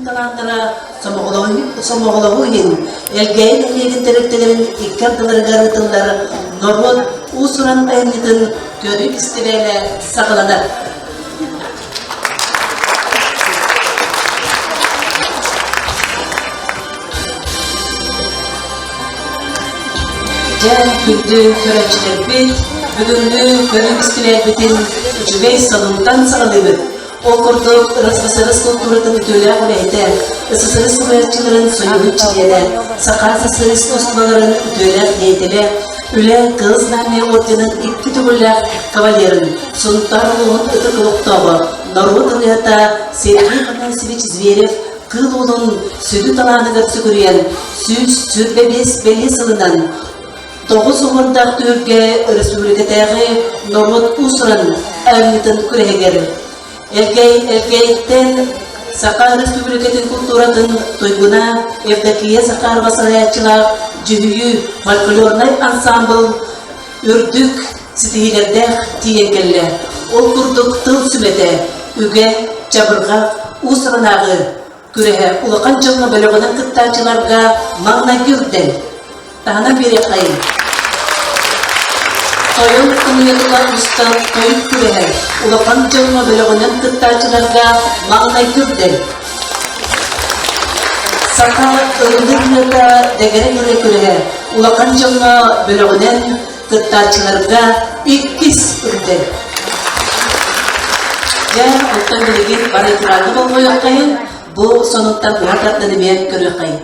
талааннара сомоҕолоһуу иһин Элгээйи нэһилиэгин тэрилтэлэрин икки ардыларыгар ыытыллар норуот уус-уран айымньытын көрүү бэстибээлэ саҕаланар. Дьэ, күндү көрөөччүлэрбит, бүгүҥҥү көрүү бэстибээлбитин үчүгэй сонунтан саҕалыыбыт. Ол курдук, РСФСР култууратын үтүөлээх үлэһитэ, СССР суруйааччыларын союһун чилиэнэ, Саха СССР искусстволарын үтүөлээх деятелэ, Үлэ Кыһыл Знамя орденын икки төгүллээх кавалерын, Сунтаар улууһун ытык олохтооҕо, норуот ырыаһыта Сергей Афанасьевич Зверев Кыыл Уолун сүдү талааныгар сүгүрүйэн, 125 бэлиэ сылынан Тоҕус уһуурдаах түһүлгэ өрөспүүбүлүкэтээҕи норуот уус-уран айымньытын күрэһигэр Элгэй Элгээйиттэн Саха Өрөспүүбүлүкэтин култууратын туйгуна Евдокия Захарова салайааччылаах Дьүһүйүү фольклорнай ансаамбыл үрдүк ситиһиилэрдээх тиийэн кэллэ. Ол курдук тыл сүмэтэ, үгэ, чабырҕах, уус-уранааҕы күрэһэ улахан дьоҥҥо бөлөҕүнэн кыттааччыларга маҥнайгы үрдэл. Таһынан биэриэххэйиҥ. Тойон ымыйатыгар устар тойук күрэһэ улахан дьоҥҥо бөлөҕүнэн кыттааччыларга маҥнайгы үрдэл. Саха ыллык дэгэрэҥ ырыа күрэһэ улахан дьоҥҥо бөлөҕүнэн кыттааччыларга иккис үрдэл. Дьэ, оттон билигин бары экраны болҕойуоххайын, бу сонуттан быһа тардан эмиэ көрүөххэйин.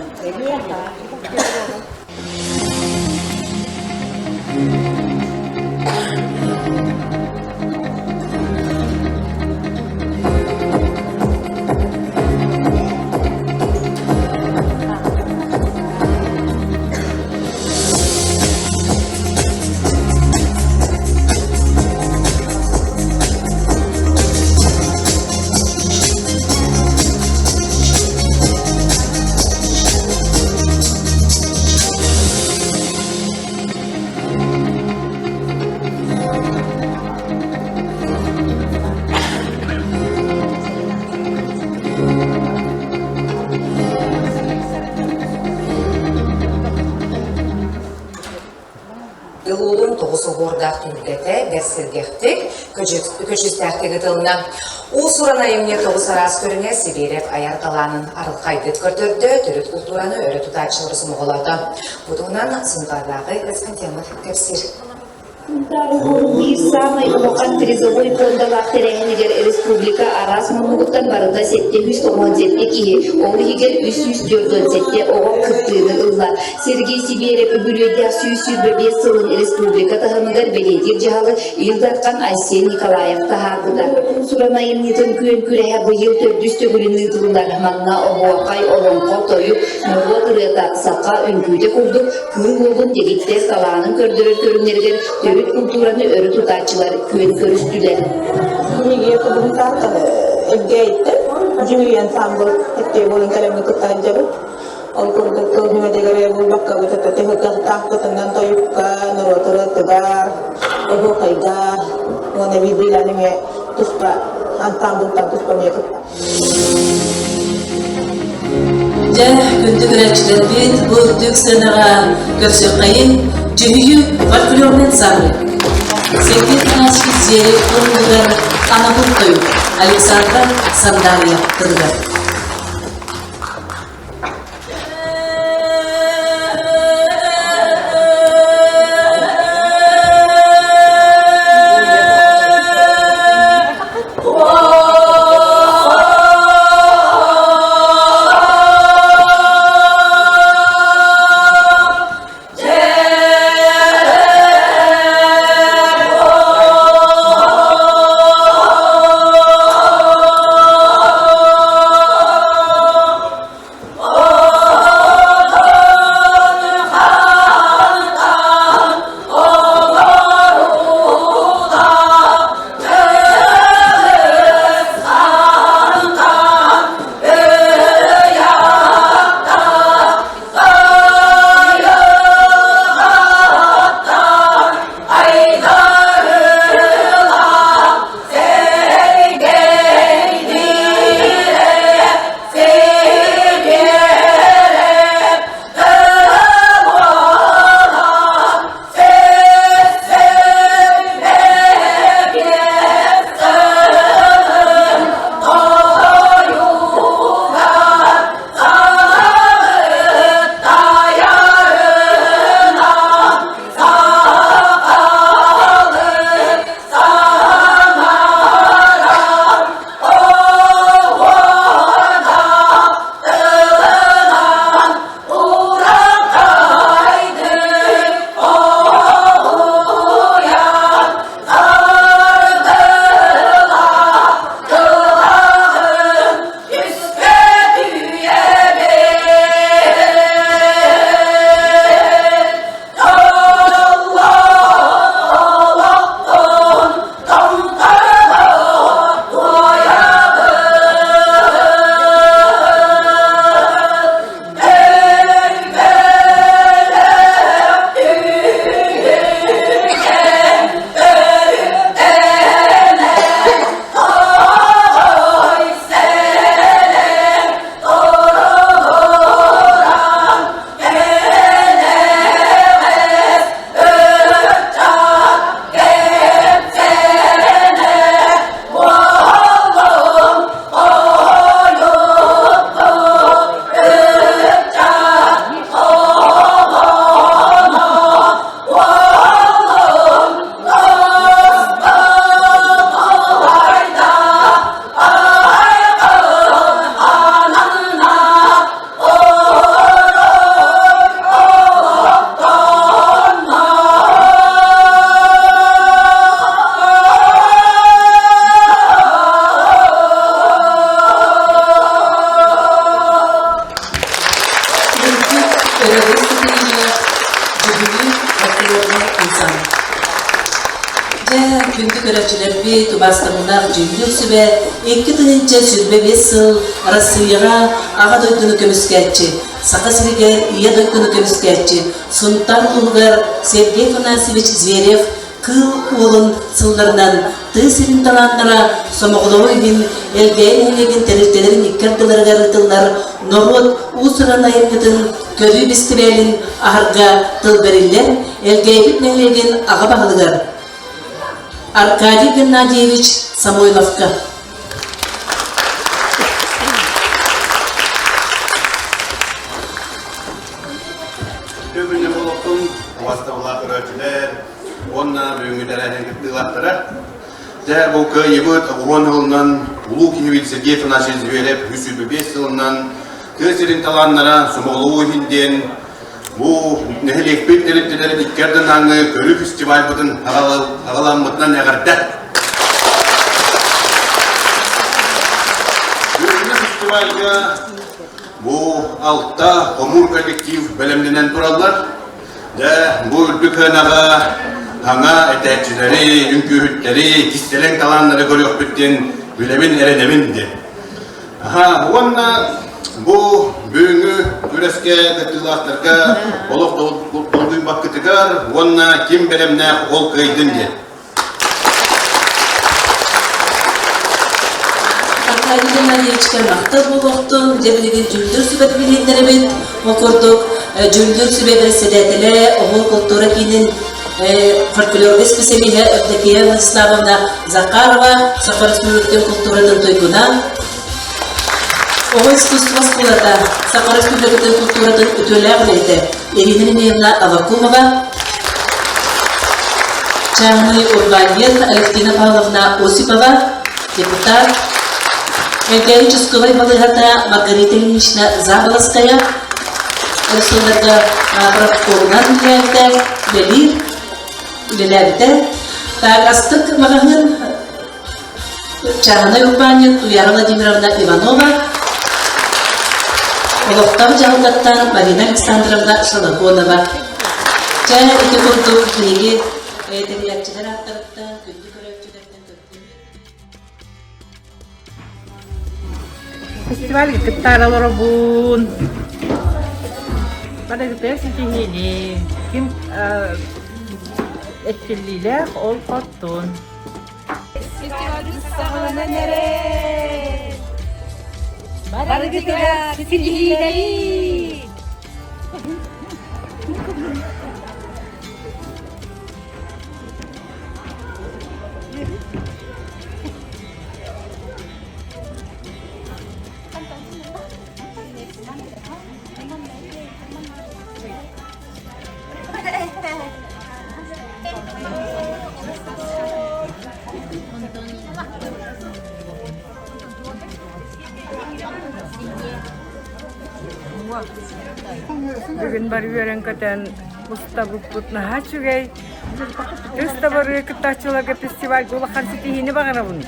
Ылуулун тоҕус оһуордаах түһүлгэтэ бэрт сэргэхтик, көдьүүстээхтик ытылынна. Уус-уран айымньы тоҕус араас көрүҥэ Сибиэрэп айар талаанын арылхайдык көрдөрдө, төрүт култуураны өрө тутааччылары сомоҕолоото. Бу туһунан Сунтаардааҕы корреспондеммыт кэпсиир. Биир саамай улахан призовой пуондалаах тэрээһинигэр республика араас муннугуттан барыта 797 киһи, ол иһигэр 347 оҕо кыттыыны ылла. Сергей Сибиэрэп үбүлүөйдээх 125 сылын республика таһымыгар бэлиэтиир дьаһалы Ил Дархан Айсен Николаев таһаарбыта. Суран айымньытын күөн күрэһэ быйыл төрдүс төгүлүн ыытыллар. Манна оһуохай, олоҥхо, тойук, норуот ырыата, саха үҥкүүтэ курдук Кыыл уолун дэгиттэр талаанын көрдөрөр көрүҥнэригэр төрүт култуураны өрө тутааччылар күөн көрүстүлэр. Биһиги кыбынтаахтан Элгээйиттэн Дьүһүй ансамбл эттиэ буолан кэлэммит кытта сылдьабыт. Ол курдук тыл сүмэтигэр булбакка бытата тыһыккахтаахпытынан тойукка, норуот ырыатыгар, оһуохайга уонна биирдиилээн эмиэ туспа ансамблтан туспа эмиэ кытта. Дьэ, күндү көрөөччүлэрбит, бу үрдүк сыанаҕа көрсүөххэйин, дьүһүйүү фольклорный ансамбль. Сергей Афанасьевич Зверев туругар анабыл тойук Александра Сандалия тылыгар. Дьэ, күндү көрөөччүлэрбит, убаастабыллаах дьүүллүүр сүбэ 2025 сыл Арассыыйаҕа Аҕа дойдуну көмүскээччи, Саха сиригэр Ийэ дойдуну көмүскээччи Сунтаар улууһугар Сергей Афанасьевич Зверев Кыыл Уолун сылларынан тыа сирин талааннара сомоҕолоһуу иһин Элгээйи нэһилиэгин тэрилтэлэрин икки ардыларыгар ыытыллар норуот уус-уран айымньытын көрүү бэстибээлин аһарга тыл бэриллэр Элгээйибит нэһилиэгин аҕа баһылыгар Аркадий Геннадьевич Самойловка. Төбүнэ болоттун убастабылаах көрөөччүлэр уонна бүгүҥҥү тэрээһин кыттыылаахтара. Дьэ, бу кыайыбыт уон сылынан улуу киһибит Сергей Афанасьевич Зверев 305 сылынан тыа сирин талааннара сомоҕолуу иһин диэн бу нэһилиэкпит тэрилтэлэрин икки ардынааҥҥы көрүү фестивальбытын аҕаламмытынан эҕэрдэ! Бүгүҥҥү фестивальга бу алта хомуур коллектив бэлэмнэнэн тураллар. Дьэ, бу үрдүк сыанаҕа саҥа этээччилэри, үҥкүүһүттэри, кистэлэҥ талааннары көрүөхпүт диэн билэбин, эрэнэбин диэн. Аха, уонна бу бүгүҥҥү күрэскэ кыттыылаахтарга олох долгуйбаккытыгар уонна ким бэлэмнээх ол кыайдын диэн. Аркадий Геннадьевичка махтал буолуохтун, дьэ билигин дьүүллүүр сүбэ билиһиннэрэбит. Ол курдук, дьүүллүүр сүбэ бэрэссэдээтэлэ Оһуор култуура киинин фольклорга исписэлииһэ Евдокия Владиславовна Захарова, Саха Республикатын култууратын туйгуна, Оҕо искусство оскуолата Саха Республикатын култууратын үтүөлээх үлэһитэ Ирина Минеевна Аввакумова, чааһынай урбаанньыт Алевтина Павловна Осипова, депутат, Элгээйи участковай балыыһата Маргарита Ильинична Заболоцкая, өр сылларга профкомунан үлэлээбитэ, үлэлиир, үлэлээбитэ. Так, астык маҕаһыын Чааһынай урбаанньыт Туяра Владимировна Иванова, олохтоох дьаһалтаттан Марина Александровна Шологонова. Чэ, ити курдук биһиги тэрийээччилэр ааттарыттан, күндү көрөөччүлэртэн көрдүүбүт. Фестивальга кыттаары олоробун. Барыгытыгар ситиһиини, ким эрчиллиилээх, ол хоттун. Фестивальбыт саҕаланан эрэр! Барыгытыгар ситиһиилэри! Бүгүн бары үөрэн-көтөн устабыппыт наһаа үчүгэй. Үс да барыы кыттааччыларга фестивальга улахан ситиһиини баҕарабын.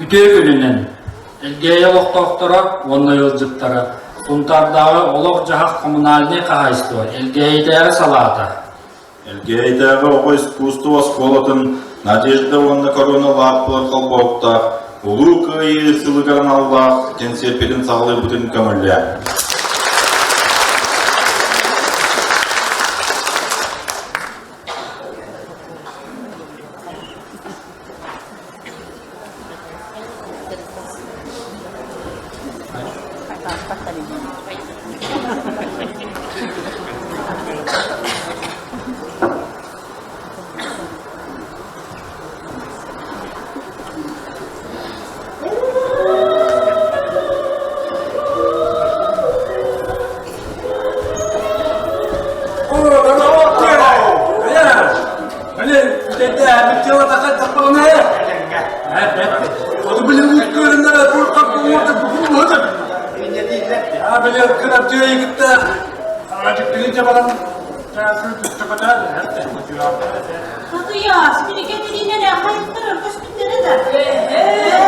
Үтүө күнүнэн! Элгээйи олохтоохторо уонна ыалдьыттара Сунтаардааҕы олох-дьаһах коммунальнай хаһаайыстыба Элгээйитээҕи салаата Элгээйитээҕи оҕо искусство оскуолатын Надежда уонна Корона лааппылар холбоһуктаах Улуу Кыайыы сылыгар аналлаах кэнсиэрпитин саҕалыырбытын көҥүллээн. Татыйаас, кинигэ хайыттар көстүктэрэ да.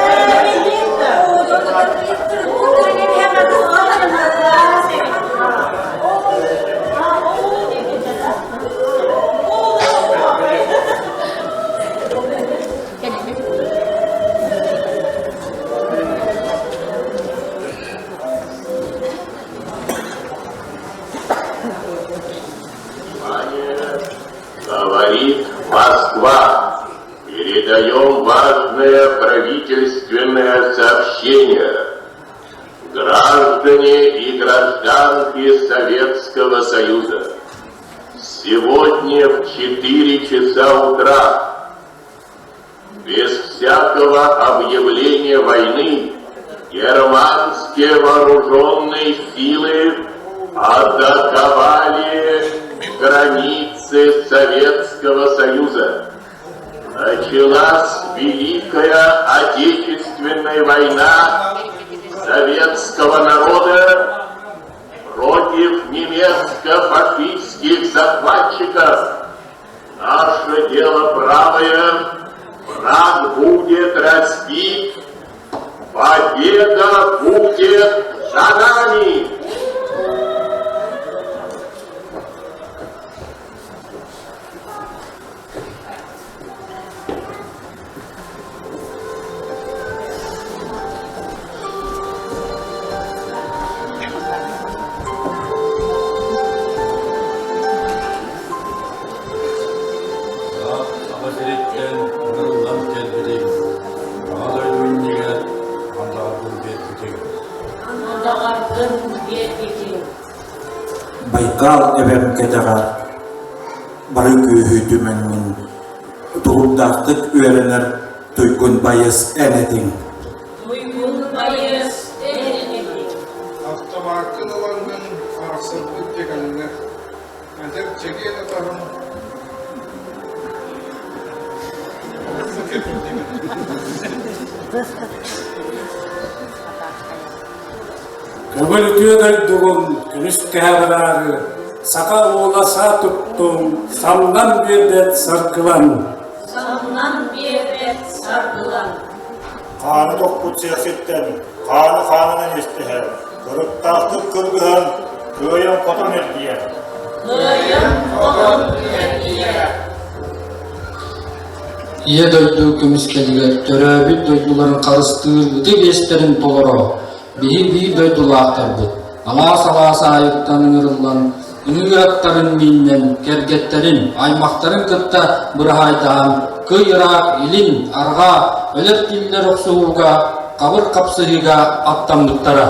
Говорит Москва. Передаем важное правительственное сообщение. Граждане и гражданки Советского Союза, сегодня в 4 часа утра без всякого объявления войны германские вооруженные силы атаковали границы Советского Союза. Началась Великая Отечественная война советского народа против немецко-фашистских захватчиков. Наше дело правое, враг будет разбит, победа будет за нами! Саха сириттэн ыҥырыллан кэлбитиҥ, Аҕа дойду иннигэр андаҕаргын биэрбитиҥ. Андаҕаргын биэрбитиҥ. Байкал эбэм кэтэҕэр бары күүһү түмэҥҥин тулуурдаахтык үөрэнэр туйгун байыс эн этиҥ. Туйгун байыс эн этиҥ. Автомаккын ылаҥҥын арахсарбыт дьэгэллэ. Эдэр чэгиэн атаһым Көҥүл үтүө дойдугун көмүс кэһэ бараары, саха уола саа туттуҥ, самнан биэрбэт саргылан. Самнан биэрбэт саргылан. Хааны тохпут сиэхситтэн хааны хаанынан истиһэр, кырыктаахтык кыргыһан, кыайан-хотон эргийэр. Кыайан-хотон эргийэр. Ийэ дойду көмүскэлигэр төрөөбүт дойдуларын харыстыыр ытык иэстэрин толоро, биһи биир дойдулаахтарбыт, алаас-алаас аайыттан ыҥырыллан, ыҥыыр аттарын мииннэн, кэргэттэрин, аймахтарын кытта быраһаайдаһан, кый ыраах илин, арҕаа, өлөр-тиллэр охсуһууга, хабыр хапсыһыыга аттаммыттара.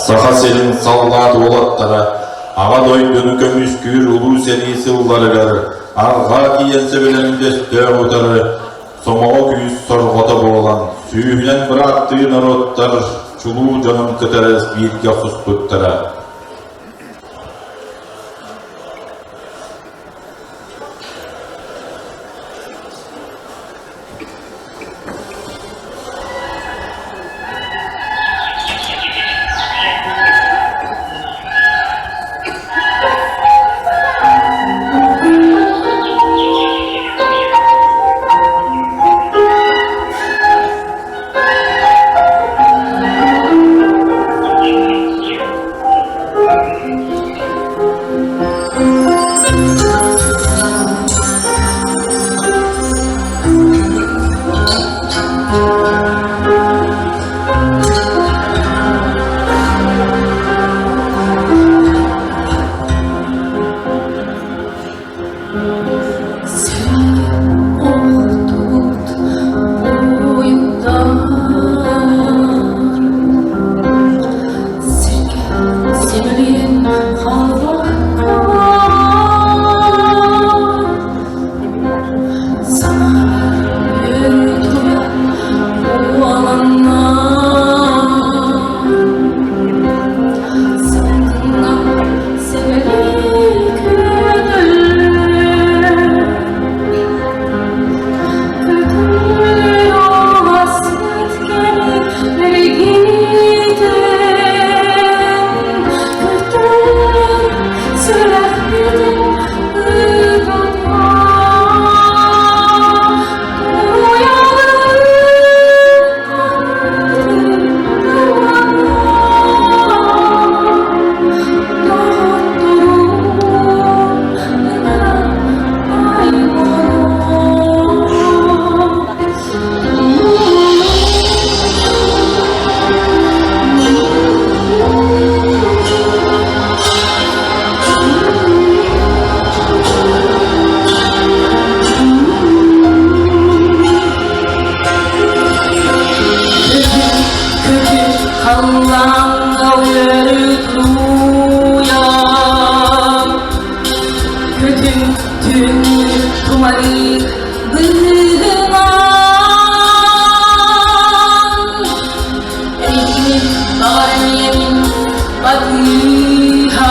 Саха сирин саллаат уолаттара Аҕа дойдуну көмүскүүр Улуу сэрии сылларыгар арҕаа тиийэн сөбүлэҥ өстөөх утары сомоҕо күүс сорҕото буолан, сүүһүнэн бырааттыы норуоттар чулуу дьонун кытары бииргэ охсуспуттара. Батыһа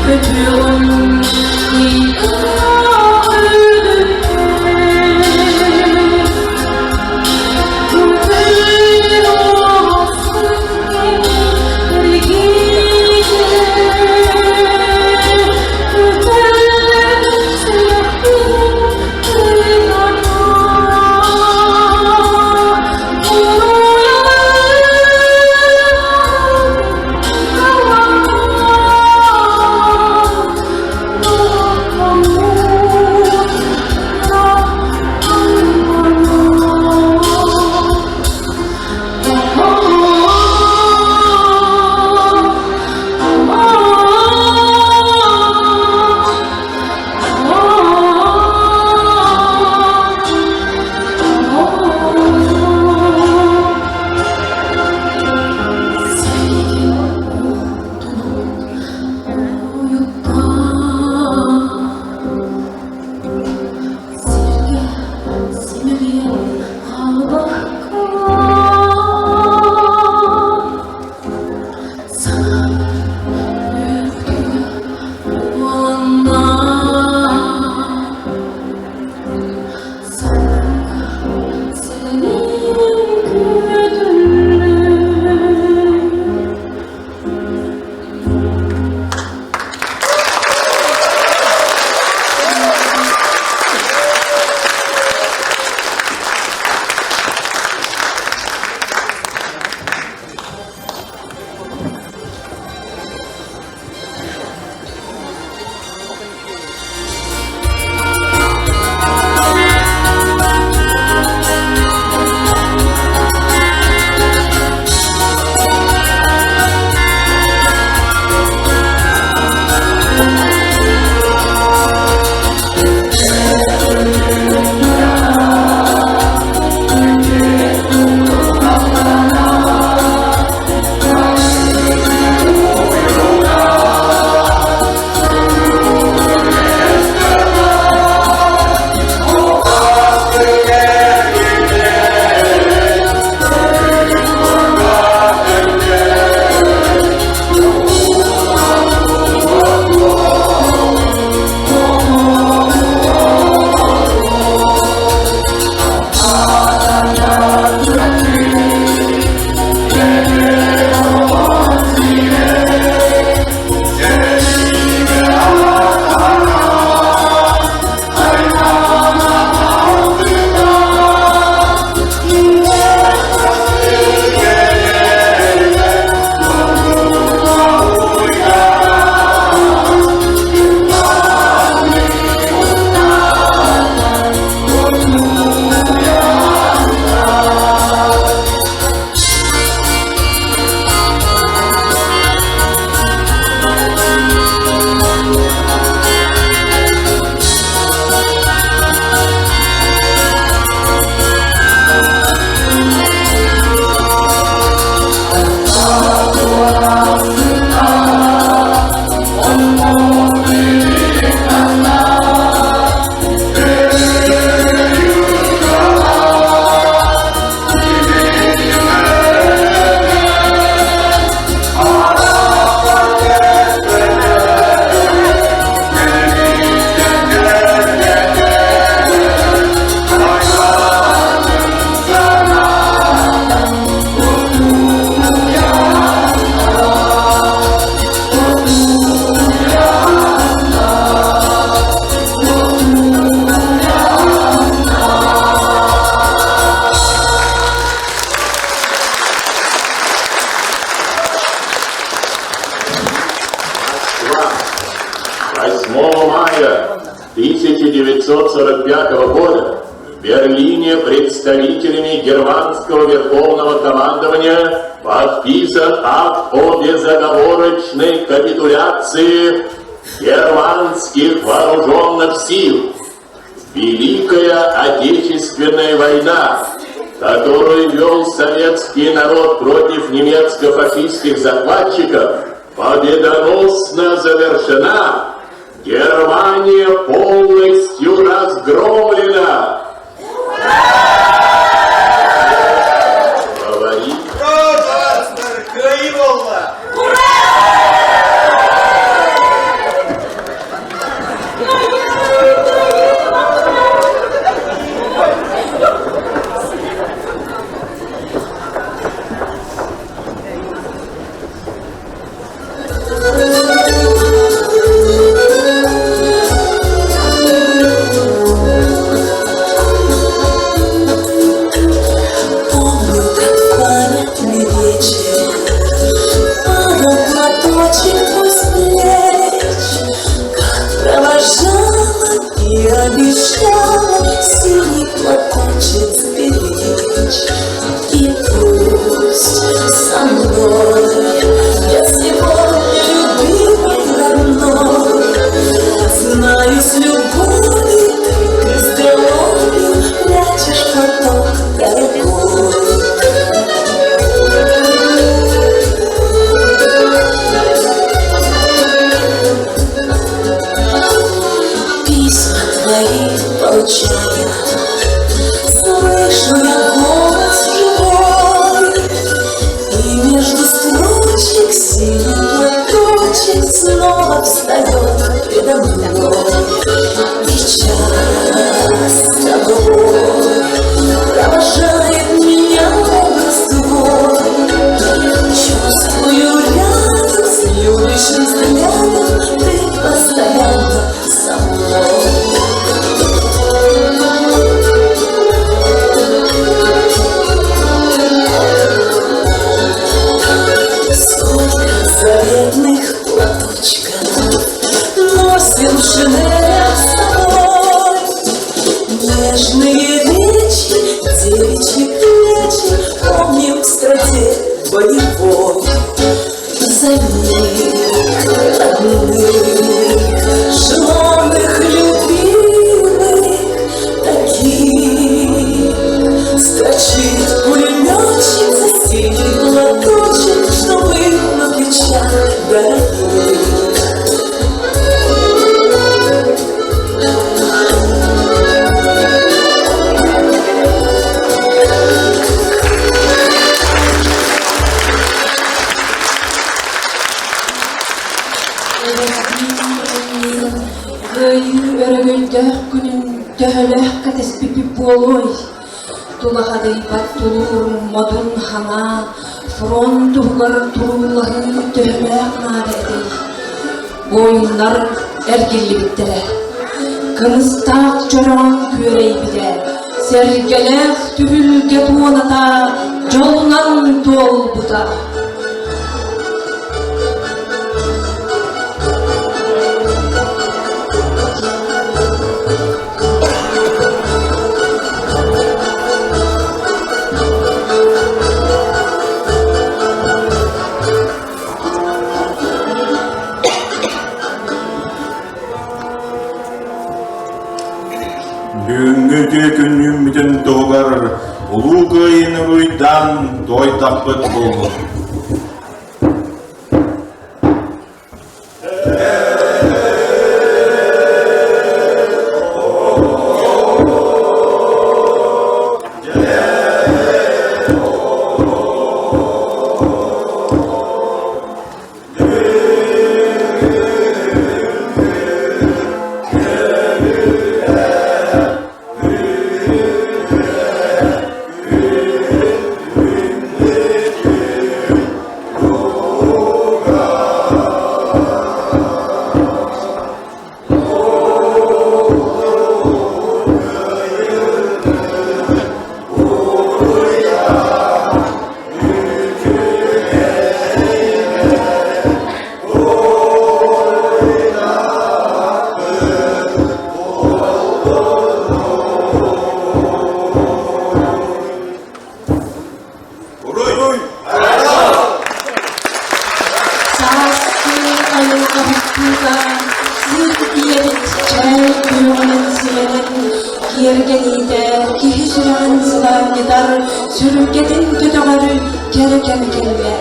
көтүөҕүм 8 мая 1945 года в Берлине представителями германского верховного командования подписан акт о безоговорочной капитуляции германских вооруженных сил. Великая Отечественная война, которую вел советский народ против немецко-фашистских захватчиков, победоносно завершена. Германия полностью разгромлена. Говорит. И между строчек синий платочек снова встает предо мной. И час с тобой провожает меня образ твой. Чувствую рядом с любящим взглядом, ты постоянно со мной. Сколько заветных платочков носим в шинелях с собой. Нежные речи, девичьи плечи помним в строте боевой. За них, родных, желанных, любимых, таких строчит пулеметчик за синий платочек, что был на плечах дорогих. Кыайыы өрөгөйдөөх күнүн төһөлөөх кэтэспиппит буолуой? Тулахадыйбат тулуур модун санаа фронт туһугар туруулаһыы төһөлөөх наада этэй? Буойуннар эргиллибиттэрэ. Кымыстаах чороон күөрэйбитэ, сэргэлээх түһүлгэ туоната дьолунан туолбута. Бүгүҥҥү үтүө күннүүммүтүн туһугар Улуу Кыайыыны уруйдаан туойдахпыт буоллун. Сааскы айылҕа буккуута сир ийэбит чээл күөҕүнэн симэнэн киэргэниитэ киһи сүрэҕин сылаанньытар сүргэтин көтөҕөр кэрэ кэм кэллэ.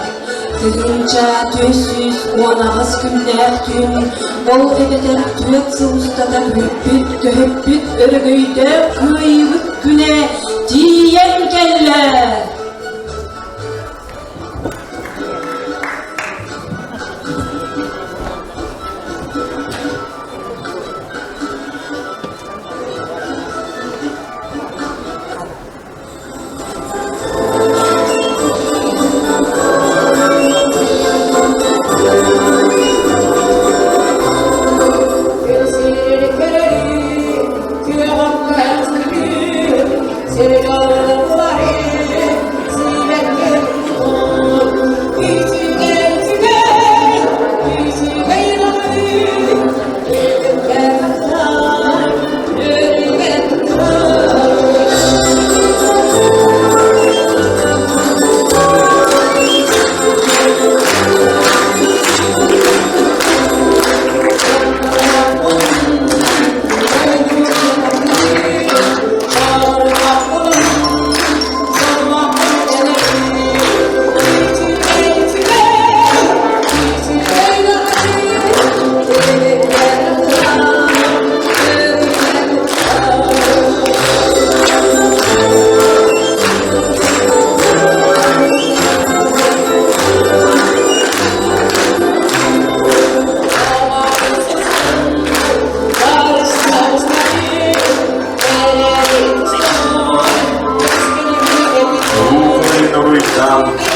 1418 күннээх түүн ол эбэтэр түөрт сыл устата күүппүт, көһүппүт өрөгөйдөөх кыайыыбыт күнэ тиийэн кэллэ!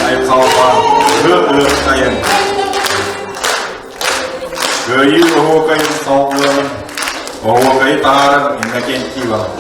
айхаллаан ыһыах-ыһыахтайын! Кыайыы оһуокайын салгыаҕын, оһуокайы таһаарар Иннокентий Иванов.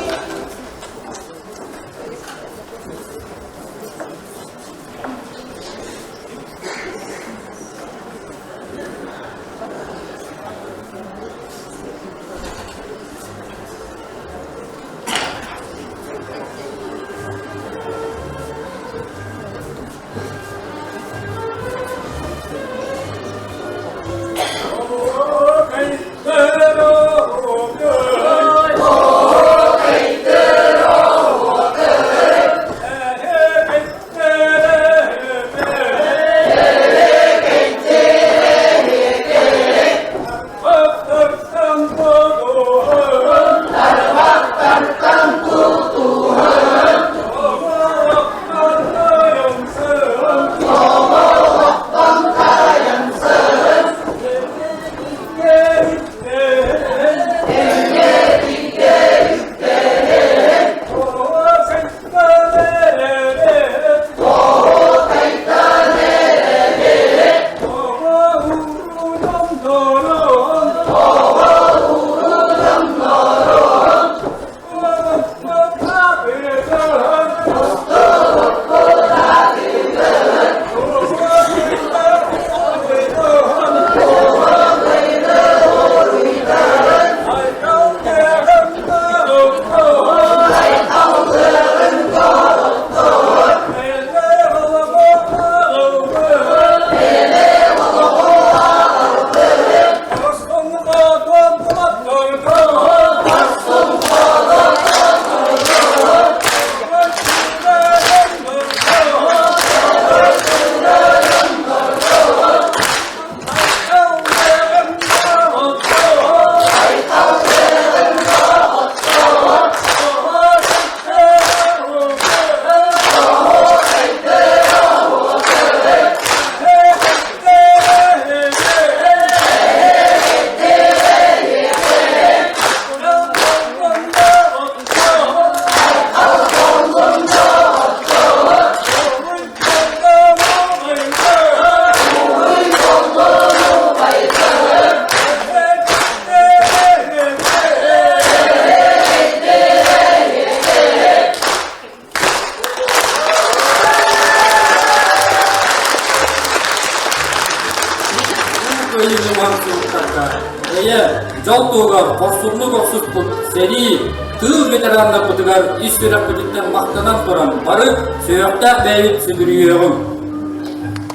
Дьол туһугар хорсуннук охсуспут сэрии, тыыл ветераннарбытыгар ис сүрэхпититтэн махтанан туран бары сүһүөхтээх бэйэбит сүгүрүйүөҕүҥ.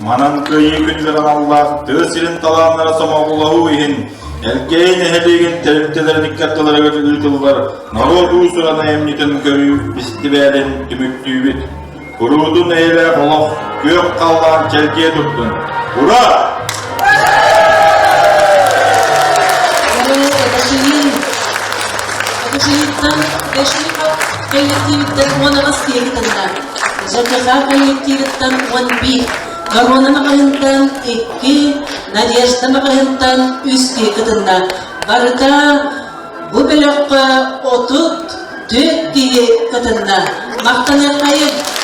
Манан Кыайыы күнүгэр аналлаах тыа сирин талааннара сомоҕолоһуу иһин Элгээйи нэһилиэгин тэрилтэлэрин икки ардыларыгар ыытыллар норуот уус-уран айымньытын көрүү бэстибээлин түмүктүүбүт. Куруутун эйэлээх олох күөх халлаан чэлгийэ турдун! Ура! Коллективиттан 18 киһи кытынна. ЖКХ коллективиттан 11, Корона маҕаһыынтан 2, Надежда маҕаһыынтан 3 киһи кытынна. Барыта бу бөлөххө 34 киһи кытынна. Махтаныаххайын!